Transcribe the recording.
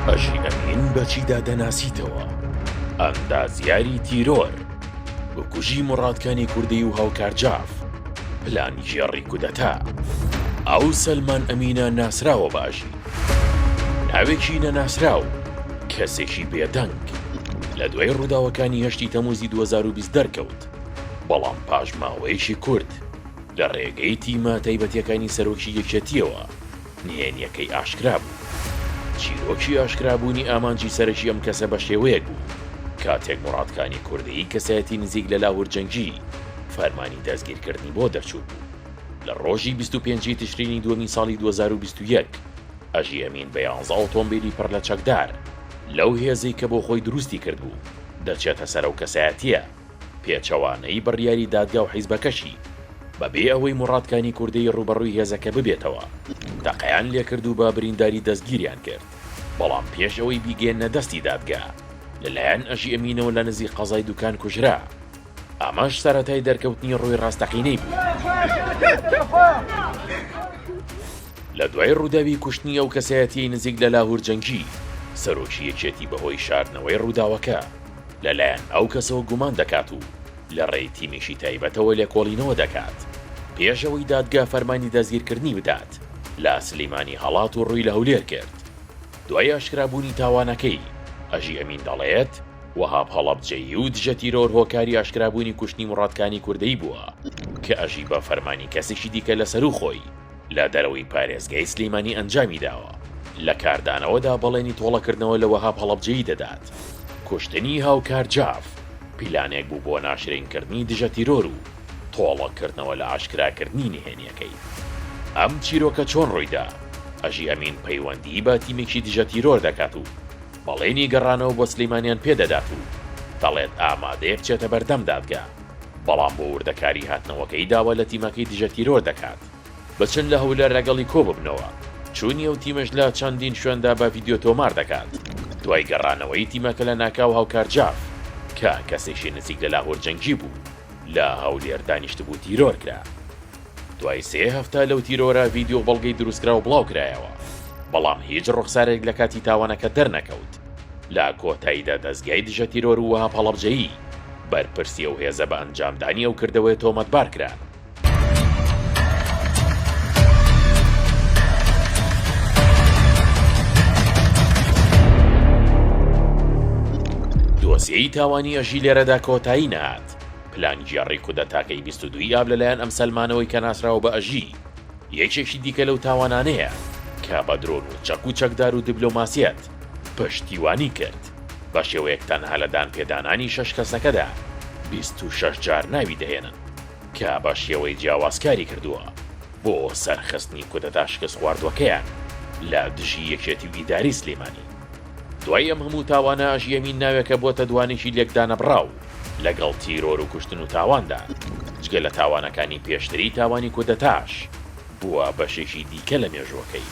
ئەژی ئەمین بە چیدا دەناسیتەوە؟ ئەندازیاری تیرۆر، بکوژی موڕادکانی کوردی و هاوکار جاف، پلانگێڕی کودەتا. ئەو سەلمان ئەمینە ناسراوە بە ئەژی. ناوێکی نەناسراو، کەسێکی بێدەنگ. لە دوای ڕووداوەکانی هەشتی تەمووزی 2020 دەرکەوت، بەڵام پاش ماوەیەکی کورت لە ڕێگەی تیمە تایبەتییەکانی سەرۆکی یەکێتییەوە نهێنییەکەی ئاشکرا بوو. چیرۆکی ئاشکرابوونی ئامانجی سەرەکی ئەم کەسە بە شێوەیەک بوو، کاتێک موڕاد کانی کوردی کەسایەتی نزیک لە لاهور جەنگی فەرمانی دەستگیرکردنی بۆ دەرچووبوو. لە ڕۆژی 25 ی تشرینی دووەمی ساڵی 2021 ئەژی ئەمین بە یانزە ئۆتۆمبیلی پڕ لە چەکدار لەو هێزەی کە بۆ خۆی دروستی کردبوو دەچێتە سەر ئەو کەسایەتییە. پێچەوانەی بڕیاری دادگا و حیزبەکەشی، بەبێ ئەوەی موڕاد کانی کوردەیی ڕووبەڕووی هێزەکە ببێتەوە، تەقەیان لێکرد و بە برینداری دەستگیریان کرد، بەڵام پێش ئەوەی بیگەیەننە دەستی دادگا، لەلایەن ئەژی ئەمینەوە لە نزیک قەزای دوکان کوژرا. ئەمەش سەرەتای دەرکەوتنی ڕووی ڕاستەقینەی بوو. لە دوای ڕووداوی کوشتنی ئەو کەسایەتییەی نزیک لە لاهور جەنگی، سەرۆکی یەکێتی بەهۆی شاردنەوەی ڕووداوەکە، لەلایەن ئەو کەسەوە گومان دەکات و لە ڕێی تیمێکی تایبەتەوە لێکۆڵینەوە دەکات پێش ئەوەی دادگا فەرمانی دەستگیرکردنی بدات لە سلیمانی هەڵات و ڕووی لە هەولێر کرد. دوای ئاشکرابوونی تاوانەکەی، ئەژی ئەمین دەڵێت، وەهاب هەڵەبجەیی و دژەتیرۆر هۆکاری ئاشکرابوونی کوشتنی موڕاد کانی کوردەیی بووە کە ئەژی بە فەرمانی کەسێکی دیکە لە سەروو خۆی لە دەرەوەی پارێزگای سلیمانی ئەنجامی داوە، لە کاردانەوەدا بەڵێنی تۆڵەکردنەوە لە وەهاب هەڵەبجەیی دەدات. کوشتنی هاوکار جاف پیلانێک بوو بۆ ناشرینکردنی دژە تیرۆر و تۆڵەکردنەوە لە ئاشکراکردنی نهێنیەکەی. ئەم چیرۆکە چۆن ڕوویدا؟ ئەژی ئەمین پەیوەندیی بە تیمێکی دژە تیرۆر دەکات و بەڵێنی گەڕانەوە بۆ سلیمانیان پێدەدات و دەڵێت ئامادەیە بچێتە بەردەم دادگا. بەڵام بۆ وردەکاری هاتنەوەکەی داوا لە تیمەکەی دژە تیرۆر دەکات بچن لە هەولێر لەگەڵی کۆببنەوە، چوونی ئەو تیمەش لە چەندین شوێندا بە ڤیدیۆ تۆمار دەکات، دوای گەڕانەوەی تیمەکە لە ناکاو هاوکار جاف کە کەسێکی نزیک لە لاهور جەنگی بوو لە هەولێر دانیشتبوو تیرۆر کرا. دوای سێ هەفتە لەو تیرۆرە ڤیدیۆ و بەڵگەی دروستکراو بڵاوکرایەوە، بەڵام هیچ ڕوخسارێک لە کاتی تاوانەکە دەرنەکەوت. لە کۆتاییدا دەزگای دژە تیرۆر و وەهاب هەڵەبجەیی بەرپرسی ئەو هێزە بە ئەنجامدانی ئەو کردەوەیە تۆمەتبار کران. دۆسیەی تاوانی ئەژی لێرەدا کۆتایی نەهات. پلانگێڕی کودەتاکەی 22 ی ئاب لەلایەن ئەم سەلمانەوەی کە ناسراوە بە ئەژی، یەکێکی دیکە لەو تاوانانەیە کە بە درۆن و چەک و چەکدار و دبلۆماسیەت پشتیوانی کرد، بە شێوەیەک تەنها لە دانپێدانانی شەش کەسەکەدا 26 جار ناوی دەهێنن کە بە شێوەی جیاواز کاری کردووە بۆ سەرخستنی کودەتا شکستخواردووەکەیان لە دژی یەکێتی و ئیدارەی سلێمانی. دوای ئەم هەموو تاوانە ئەژی ئەمین ناوێکە بۆتە دوانێکی لێکدانەبڕاو لەگەڵ تیرۆر و کوشتن و تاواندا، جگە لە تاوانەکانی پێشتری تاوانی کودەتاش بووە بەشێکی دیکە لە مێژووەکەی.